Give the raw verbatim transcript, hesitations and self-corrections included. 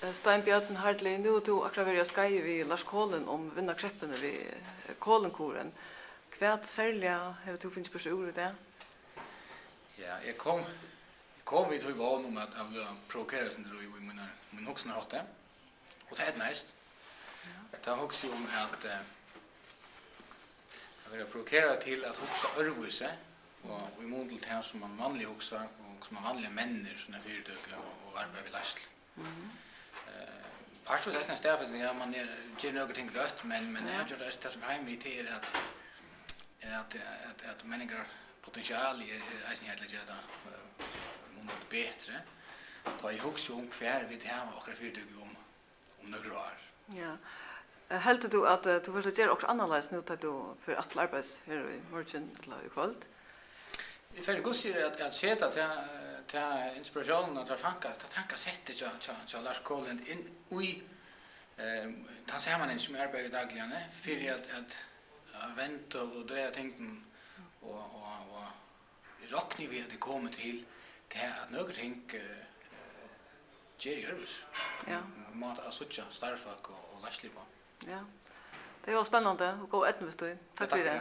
Eh, Steinbjørn Hartli, nú hevur tú akkurát verið á skeiði við Lars Kolind um vinnarkreppuna við, eh, kolinkurin. Hvat serliga hevur tú fingið burtur úr í dag? Ja, eg kom, eg kom við tí vón um at, at blíva provokerað eitt sindur í, í mínar, mín hugsanarhátti. Og tað eydnaðist. Tá hugsi eg um at, eh, at vera provokerað til at hugsa øðrvísi, og, og í mun til tað, sum man vanliga hugsar, og sum man vanliga mennir sína fyritøku og, og arbeiðir við leiðslu. Mhm. Eh, partvíst eisini ein staðfesting av, at man er, ger nøkur ting røtt, men, men eg gjør eisini tað sum heim við, tað er at, er at, at, at menningarpotentialið er, er eisini her til at gera tað, eh, munandi betri. Tá eg hugsi um, hvar vit hava okkara fyritøku um, um nøkur ár. Ja. Eh, heldur tú, at, eh, tú fert at gera okkurt annarleiðis nú, tá tú fer aftur til arbeiðis her í morgin ella í kvøld? Eg fari, hvussu er at, at seta ta, ta inspiratiónina, ta tanka, ta tankasettið hjá, hjá, hjá Lars Kolind inn í, eh, tann samanhang sum eg arbeiði í dagliga, fyri at, at, at venda og dreiga tingum og, og, og eg rokni við, at eg komi til tað, at nøkur ting, eh, geri eg øðrvísi. Ja. Máta at síggja starvsfólk og, og leiðslu uppá. Ja. Tað er jo spennandi og góð eydna við tí. Ja, takk fyri.